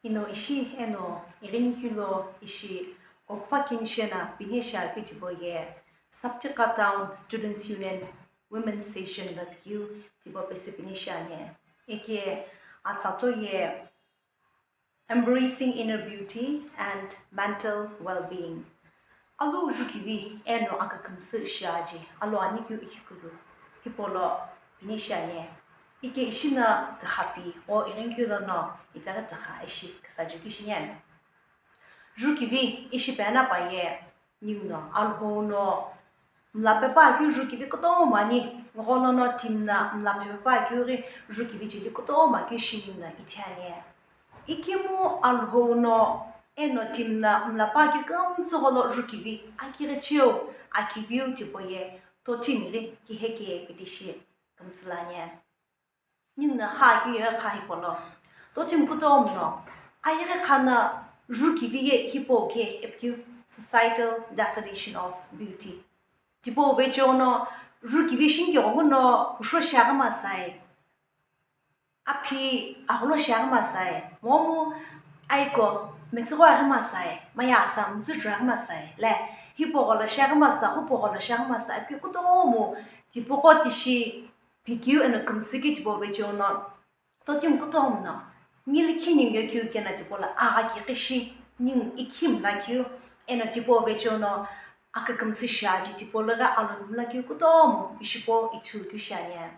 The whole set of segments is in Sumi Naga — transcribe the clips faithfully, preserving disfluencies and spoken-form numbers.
Ino ishi eno ighinikeu lo ishi kokupha kini shena pini shiakeu tipau ye Saptiqa Town Students Union Women's Session lo pikeu tipau pesü pini shiani. Ike atsato ye Embracing Inner Beauty and Mental Well-being. Alo jukivi eno akükümsü shiaji alo anikeu ikhikulu hipau lo pini shiani. Ike ishi no tüxapi o ighinikeu lono itaghi tüxa ishi küsaji keu shiani. Jukivi ishi pena paye ninguno Alhou no mla pepa keu jukivi kutomo ani, gholono timi no mla pepa keu ghi jukivi jeli kutomo keu shi ninguno ithi ani. Ikemu Alhou no eno timi no mla pa keu kümtsü gholo jukivi akighicheu, akiviu tipau ye totimi ghi kiheke pitishi kümsü lani. Ninguno kha keu ye kha hipau lo totimi kutomo no ayeghi kha no jukivi ye hipau ke ipikeu societal definition of beauty. Tipau vecheo no jukivi shini keghenguno kushou shiaghi masai, aphi agholo shiaghi masai, momu aiko metsüghoi aghi masai, maya asa müzüchoi aghi masai le, hipau gholo shiaghi masa, hupau gholo shiaghi masa, aphi kutomo tipaqo tishi pikeu eno kümsü keu tipau vecheo no totimi kutomo no ni likhi ningu keu kena tipau lo agha kiqi shi ningu ikhi mla keu eno tipau vecheo no akükümsü shiaji tipau lo ghi alo mla keu kutomo ishi po ithulu keu shiani.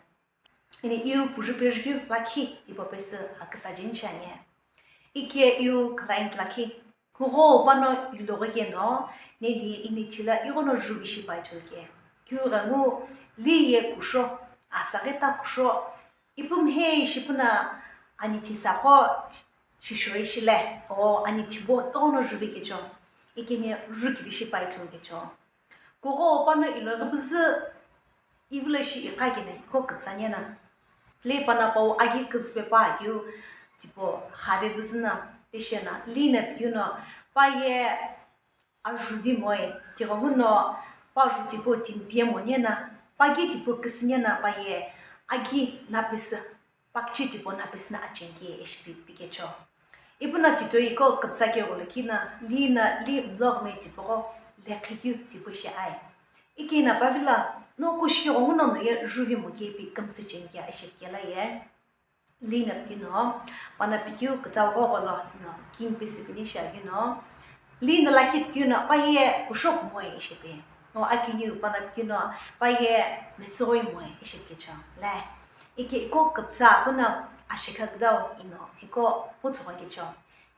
Ino iu puju peju keu lakhi tipau pesü aküsaji ni shiani. Ike iu client lakhi. Kugho pano iloghi keno, neni inithi lo ighono juvi shipai ithulu ke. Keu ghengu li ye kushou, asaghi ta kushou, ipu mhei ishi puna anithi saqo shisho ishi le, o anithi bo ighono juvi kecho, ikeni jukivi shipai ithulu kecho. Kugho pano iloghi püzü ivilo ishi iqa kena iko küpsa nena. Li pano pau agi küzüpe pa keu tipau khave püzü na, tishi na, li na pikeu no, pa ye ajuvi moi, tighenguno pa ju tipau timi piyemo nena, pa gi tipau küsü nena, pa ye agi na pesü, pakchi tipau na pesü na acheni ke ishi pi, pikecho. Ipu no titoi iko küpsa keu gholo kina, li na, li mloghi me tipaqo lekhi keu tipau shi ai. Ikena pa vilo, no kushi keghenguno no ye juvi mo ke pi kümsü cheni ke ishi pikela ye. Li na pikeu no, pano pikeu kütau ghogho lo no, kini pesü pini shiakeu no, li na lakhi pikeu no, pa ye kushou kumoi ishi pi. No akiniu pano pikeu no, pa ye metsüghoi moi ishi pikecho le. Ike iko küpsa puna ashekha kütau ino iko puthugho kecho.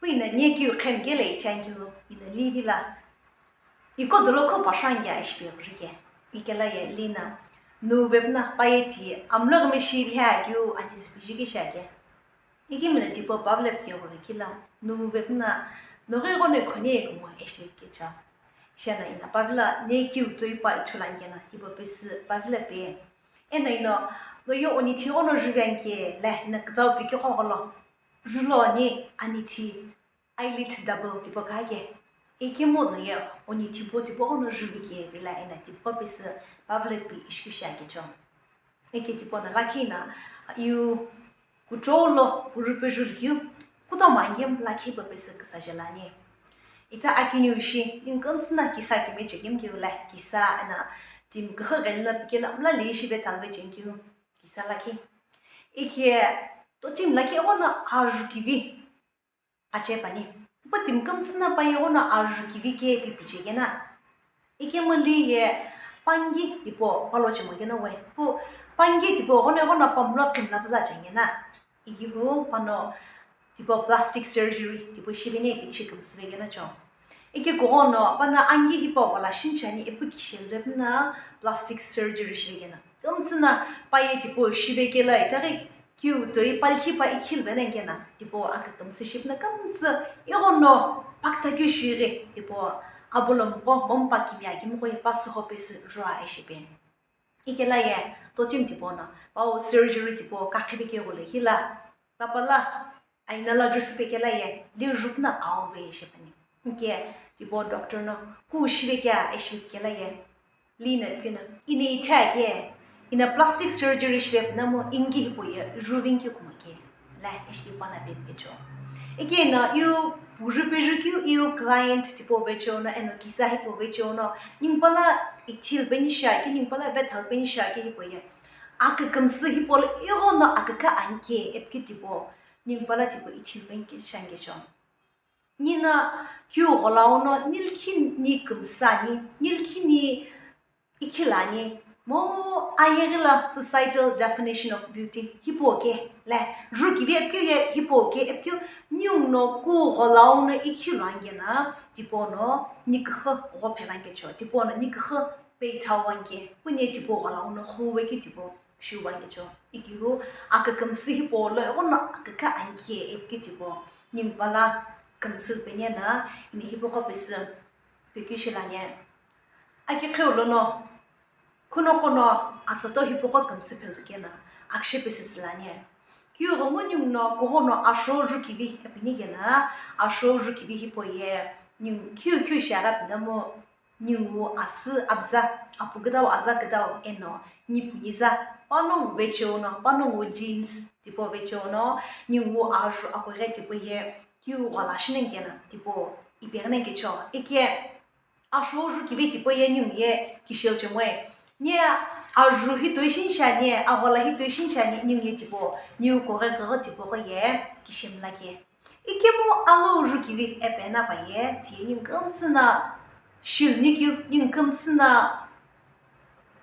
Pu ino ni keu khemkele ithi ani keu ino li vilo. Iko dolo kho pashuani kea ishi pi ghori ke. Ikela ye li na, nuve puna pa ye ti amlo ghi mishi lhia keu ani züpiji ke shiake. Ikemu no tipau pa vilo pike gholo kila, nuve puna noghi ighono khone kumo ishi pikecho. Shiana ino pa vilo ni keu toi pa ithulu ani kena tipau pesü pa vilo pe. Eno ino no ye onithi ighono juvi ani ke le, ino kütau pike ghogho lo. Julo ni anithi eyelid double tipau kha ke. Ikemu no ye onithi bo tipau ighono juvi ke pila eno tipau pesü pa vilo pi ishi keu shiakecho. Ike tipau no lakhi na iu kuchou lo puju peju likeu kutomo angem lakhi pa pesü küsaji lani. Ita akiniu ishi ningu kümtsü no kisa kime chekemu keu le kisa eno timi küxü gheli lo pikela mla li ishi ve talve cheni keu kisa lakhi. Ike totimi lakhi ighono ajukivi ache pani. Pu timi kümtsü no pa ye ighono ajukivi ke pi piche kena. Ikemu li ye pangi tipau palo chemo kena we. Pu pangi tipau ighono ighono pamlo khimla püzü cheni kena. Ikipu pano tipau plastic surgery tipau shive ni piche kümsüve kena cho. Ike kughono pano angi hipau ghola shini cheni ipu kishilve puna plastic surgery shive kena. Kümtsü no pa ye tipau shive kela itaghi keu toi palkhi pa ikhilve nani kena, tipau akükümsü shi puna kümtsü ighono pakta keu shighi tipau abulomqo mompa kimiye akimqo ye pa süqo pesü jua ishi pi. Ikela ye totimi tipau no pau surgery tipau kakhive keu gholo kila, papa lo aina lo jusupe kela ye li ju puna kauve ishi pani. Ike tipau doctor no ku shive kea ishi pi kela ye. Li na pikeu no, ino ithi ake, ino plastic surgery shive puna mo ingi hipau ye juvi ani keu kumo ke le ishi pi pano pe pikecho. Ikeno iu puju peju keu iu client tipau vecheo no eno kisa hipau vecheo no, ningu pala ithulu peni shiakeu, ningu pala vethal peni shiakeu hipau ye akükümsü hipau lo ighono akükha anike ipikeu tipau, ningu pala tipau ithulu peni ke shianike cho. Nino kiu gholau no nilkhi ni kümsü ani, nilkhi ni ikhi lo ani, momu ayeghi lo societal definition of beauty hipau ke, le, jukivi ipikeu ye hipau ke ipikeu, ninguno ku gholau no ikhi lo anike no, tipau no ni küxü gho phe anike cho, tipau no ni küxü peithau anike, pune tipau gholau no ghuwe keu tipau shiu anike cho. Ikeu akükümsü hipau lo ighono akükha anike ipikeu tipau, ningu pala kümsü peni no, ino hipaqo pesü pikeu shi lo ani. Akiqheu lono, khunoqo no atsato hipaqo kümsü phelu keno, akshe pesü sü lo ani. Kiu ghengu ninguno kughono asho jukivi ipini keno, asho jukivi hipau ye ningu khiu khiu shiaghi pinomu, ningu asü abza, apu küdau, aza küdau, eno nipu niza, panongu vecheo no, panongu genes tipau vecheo no, ningu aju akughi tipau ye kiu ghola shi nani keno tipau ipeghi nani ke cho. Ike asho jukivi tipau ye ningu ye kisheu chemoi. Ni aju hi toi shi ni shiani, aghola hi toi shi ni shiani, ningu ye tipau, niu kughi kughi tipau ye kishemla ke. Ikemu alu jukivi ipeno pa ye, ti ningu kümtsü no shilu nikeu, ningu kümtsü no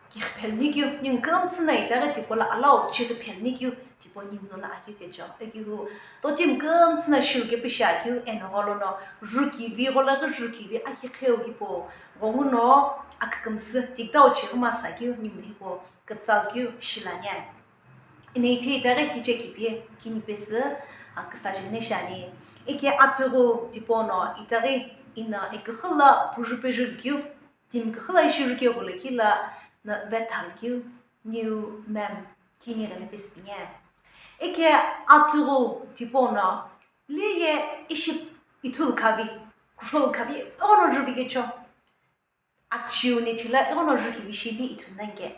kighi phelu nikeu, ningu kümtsü no itaghi tipau lo alu chighi phelu nikeu, tipau ninguno lo akeu ke cho. Ikeu totimi kümtsü no shilu kepu shiakeu, eno gholono jukivi, gholo ghi jukivi akiqheu hipau ghenguno akükümsü tikdau chighi masa keu, ninguno hipau küpütsa keu shi lo ani. Ino ithulu itaghi kichekipi kini pesü, a, küsa jeni shiani. Ike atsüghu tipau no itaghi ino iküxü lo puju peju keu, timi küxü lo ishi jukeu gholo keu lo, no vethal keu, niu ma'am kini gholo pesü pini. Ike atsüghu tipau no li ye ishi ithulu khavi, kushou khavi ighono juvi ke cho. Achiu ni thila ighono jukivi shi li ithulu nani ke.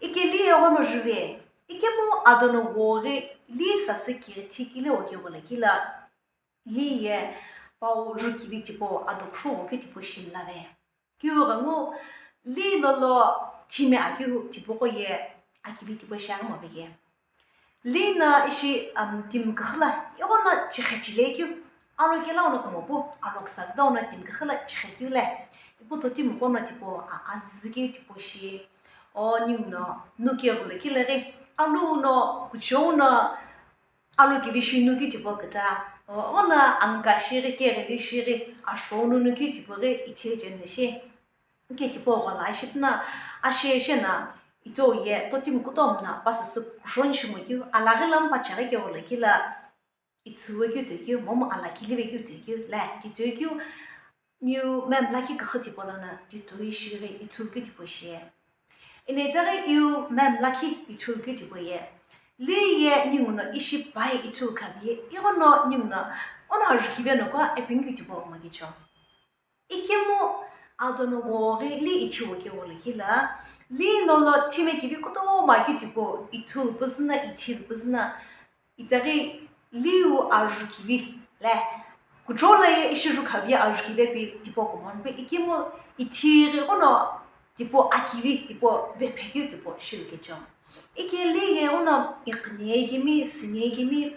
Ike li ighono juve, ikemu adono woghi li sasü kighi thikile okeu gholo keu lo, li ye pau jukivi tipau ado kushou okeu tipau shimlave. Kiu ghengu li lolo timi akeu tipaqo ye akivi tipau shiaghi move ke. Li no ishi, um, timi küxü lo ighono chighi chile keu, alo kelo no kumopu, alo küsa küdau no timi küxü lo chighi keu le. Ipu totimi ghono tipau a, azü keu tipau shi, o ninguno nuke gholo keu lo ghi, alu no, kuchou no, alu kivi shi nukeu tipau küta, o, ono angka shighi, keghili shighi, asho no nukeu tipau ghi ithulu cheni shi. Ike tipau ghola ishi pino ashe she no, itoi ye totimi kutomo no pasü sü kushou ni shimo keu, alaghi lo mpacheghi keu gholo keu lo, ithulu vekeu toi keu, momu alakili vekeu toi keu, le, titoi keu, niu ma'am lakhi küxü tipau lono titoi shighi ithulu keu tipau shi. Ino itaghi iu ma'am lakhi ithulu keu tipau ye, li ye ninguno ishi pai ithulu khavi ye, ighono ninguno ono ajukivi no kua ipini keu tipau ma ke cho. Ikemu adono woghi li ithulu okeu gholo keu lo, li lolo timi kivi kutomo akeu tipau ithulu püzü no, ithulu püzü no, itaghi liu ajukivi le, kuchou lo ye ishi jukhavi ye ajukivi pi tipau kumono pi, ikemu ithighi ighono tipau akivi tipau vephe keu tipau shilu ke cho. Ike li ye ighono iqhine kemi, sine kemi,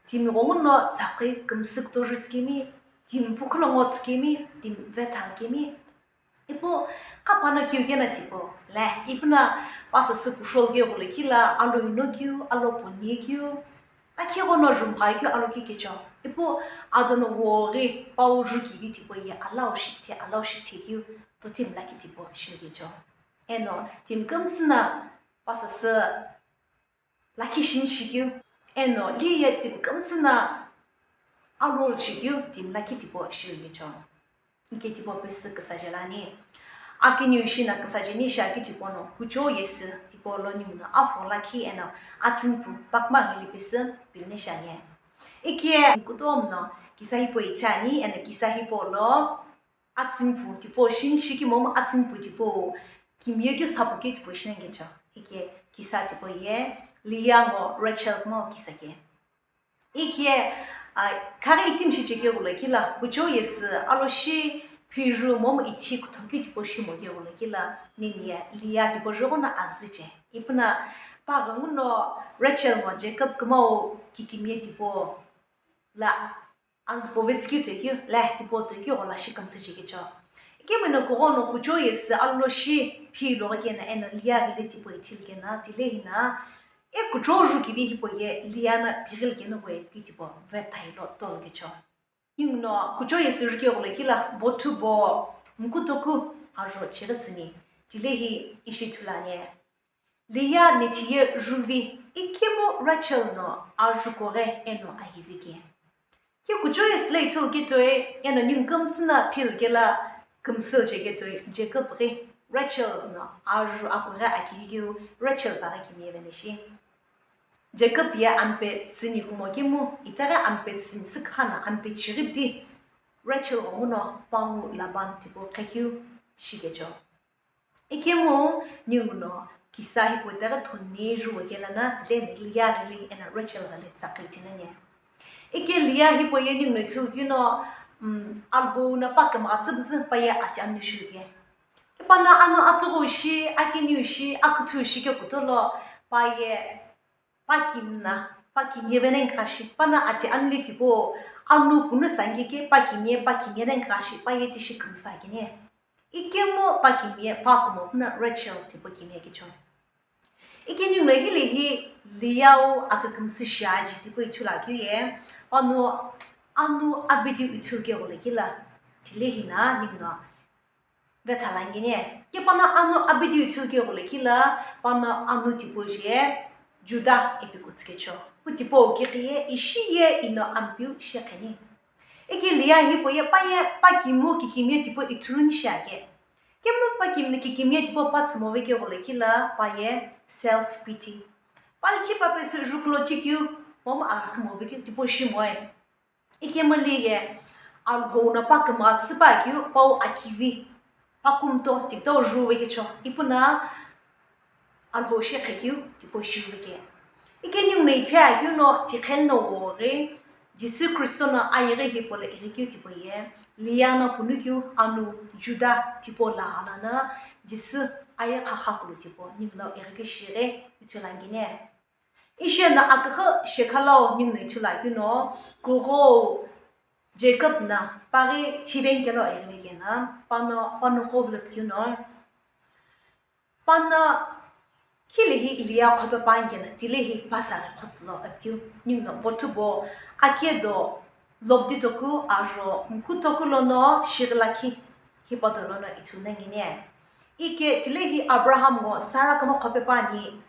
timi ghenguno tsaqi kümsü kutomo jutsi kemi, timi pukhu lo ngo tsükemi, timi vethal kemi. Ipu qapano keu keno tipau le, ipu no pasü sü kushou keu gholo keu lo, alo ino keu, alo poni keu, akhi ghono jumgha keu, alo keu ke cho. Ipu adono woghi pau jukivi tipau ye alu shikithe, alu shikithe keu totimi lakhi tipau shilu ke cho. Eno timi kümtsü no pasü sü lakhi shi ni shikeu, eno li ye timi kümtsü no alu chikeu timi lakhi tipau shilu ke cho. Ike tipau pesü küsa jelo ani. Akiniu ishi no küsa jeni shiakeu tipau no kuchou yesü tipau lo ninguno apho lakhi eno atsünipu pakma ghili pesü pili ni shiani. Ike kutomo no kisa hipau ithi ani, eno kisa hipau lo atsünipu tipau shi ni shikeu momu atsünipu tipau kimiye keu sapu keu tipau shi nani ke cho. Ike kisa tipau ye Leah ngo Rachel kumo kisa ke. Ike, A, khaghi itimi shichekeu gholo kila, kuchou yesü aloshi phiju momu ithi kuthokeu tipau shimokeu gholo kila, nini ye Leah tipau joghono azüche. Ipuno paghenguno Rachel ngo Jacob kumau kikimiye tipau la anzü povetsükeu tokeu, la tipau tokeu ghola shi kümsü chekecho. Ikemu no kughono kuchou yesü aloshi phi loghi kena eno Leah ghili tipau ithulu kena, tile hina, e kuchou jukivi hipau ye Leah no pighili kena we pi tipau vethailo tolo kecho. Ninguno kuchou yesü jukeu gholo kila, bothu bo, mkutoku ajo chighi tsüni, tile hi ishi ithulu ani. Leah nithi ye juvi, ikemu Rachel no ajukoghi eno ahivi ke. Ke kuchou yesü la ithulu ketoi, eno ningu kümtsü no phil kela kümsü cheketoi, Jacob ghi Rachel no aju akughi akivi keu Rachel paghi kimiye veni shi. Jacob ye ampe tsüni kumo kemu, itaghi ampe tsüni sükhana ampe chighi di Rachel ghenguno pangu Laban tipau qhekeu shikecho. Ikemu ninguno kisa hipau itaghi thoni juwo kela na tile ni Leah ghili eno Rachel ghili tsaqi tinani. Ike Leah hipau ye ninguno ithulu keu no, um, Alhou no pa kümgha tsüpüzü pa ye ati anu shuke. Ipuno anu atughu shi, akiniu shi, akuthu shi kekutolo pa ye pa kimna, pa kimye vena nkashi, pano ati anuli tipau anu kunu sangike pa kimye, pa kimye vena nkashi, pa ye tishi kümsa kene. Ikemu pa kimye, pa kumo puno Rachel tipau kimye kecho. Ike ninguno hile hi Leah-u akükümsü shiaji tipau ithulu akeu ye, pano anu abidiu ithulu keu gholo kila, tile hina ninguno vethalangi ne. Ke pano anu abidiu ithulu keu gholo kila, pano anu tipau je Judah ipi kutsükecho. Pu tipau kikhi ye ishi ye ino ampiu shekheni. Ike Leah hipau ye pa ye pa kimu kikimiye tipau ithulu ni shiake. Kemu pa kimni kikimiye tipau pa tsümo vekeu gholo kila pa ye self pity. Pa likhi pa pesü jukulo chikeu, momu aghi kumo vekeu tipau shimoe. Ikemu Leah ye Alhou no pa kümgha tsüpakeu, pau akivi, pa kumto tipau juwe kecho. Ipuno Alhou shi qhekeu tipau shiwe ke. Ike ninguno ithi akeu no tiqheli no woghi, Jisü Kristo no ayeghi hipau lo ighikeu tipau ye, Leah no punukeu anu Judah tipau lo alano, Jisü aye khakha kulu tipau ninguno ighikeu shighi ithulu angi ne. Ishi no aküghü shekhalau ninguno ithulu akeu no, kughou Jacob no paghi thiveni kelo ighive kena, pano, pano qo vilo pikeu no, pano khile hi Leah qhope pa ani kena, tile hi pa saghi qhotsülo apikeu, ninguno bothu bo, ake do, lobdi toku, ajo, mku toku lono, shighi lakhi, hipau dolono ithulu angi ne. Ike tile hi Abraham ngo Sarah kama qhope pa ani,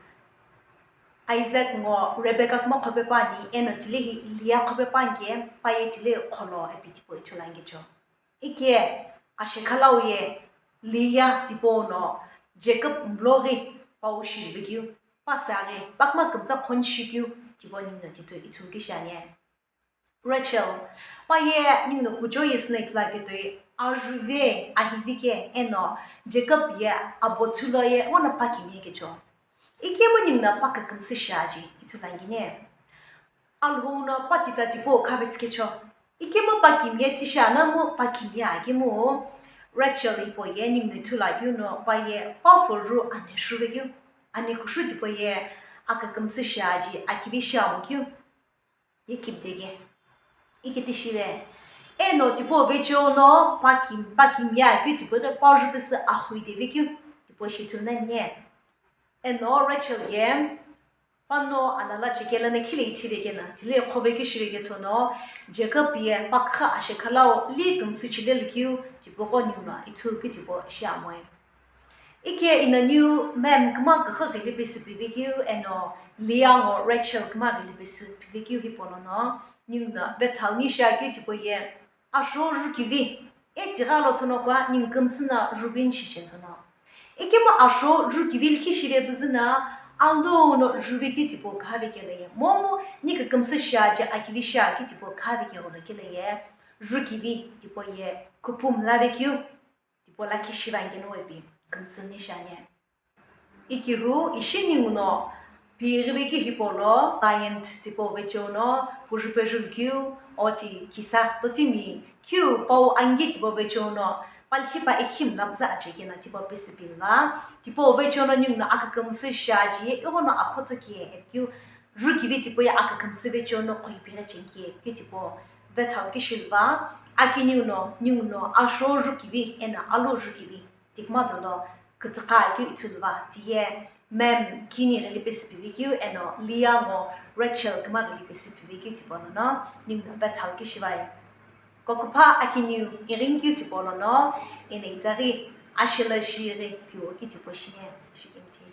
Isaac ngo Rebecca kama qhope pa ani, eno tile hi Leah qhope pa ani ke, pa ye tile qholo ipi tipau ithulu angi cho. Ike ashekhalau ye Leah tipau no Jacob mloghi pau shivekeu, pa saghi, pa kama kümtsa khon shikeu, tipau ninguno tito ithulu ki shiani. Rachel, pa ye ninguno kuchou yesü no ithulu aketoi, ajuve, ahivi ke, eno Jacob ye abothu lo ye, mono pa kimye kecho. Ikemu ninguno pa kükümsü shiaji, ithulu angi ne. Alhou no pa tita tipau khavetsü kecho. Ikemu pa kimye tishi anamu pa kimye akemu, Rachel hipau ye ninguno ithulu akeu no, pa ye pa foru ane shuvekeu, ane kushu tipau ye akükümsü shiaji, akivi shiamokeu. Ye kipdege. Ike tishi le. Eno tipau vecheo no pa kim, pa kimye akeu tipau ghi pa ju pesü axu ide vekeu, tipau shi ithulu nani ne. Eno Rachel ye, pano alala chekela no khile ithive kena, tile qhove keu shive kethono, Jacob ye pa kha ashekhalau li kümsü chile lukeu, tipau gho ninguno ithulu keu tipau shiamoe. Ike ino niu ma'am kümgha küxü ghili pesü pivekeu, eno Leah ngo Rachel kümgha ghili pesü pivekeu hipau lono, ninguno vethalu ni shiakeu tipau ye, asho jukivi, e tigha lo thono kua ningu kümsü no juveni shicheni thono. Ikemu asho jukivi likhi shive püzü no, alou no juvekeu tipau khave kelo ye, momu ni kükümsü shiaji akivi shiakeu tipau khave kelo kelo ye, jukivi tipau ye, kupu mlavekeu. Tipau lakhi shive angeno ipi kümsü ni shiani. Ikehu ishi ninguno pighive keu hipau lo client tipau vecheo no puju peju lukeu, Oti kisa totimi kiu pau angi tipau vecheono, palkhipa ekhim labza achekena tipau pesipilva. Tipau vecheono ninguno akükümsü shiaji ighono akhoto ki epkiu rukivi tipau ye akükümsü vecheono qhoipighi chengki epkiu tipau vethal kishilva. Akiniuno ninguno asho rukivi eno alu rukivi tikuma dolo kütüqha keu ithuluva tiye ma'am kini ghili pesipivi keu eno Leah ngo Rachel kima ghili pesipivi keu tipau lono ninguno vethal kishivai. Kokupha akiniu ighinkeu tipau lono eno itaghi ashila shighi piwo keu tipau shine shikimthi.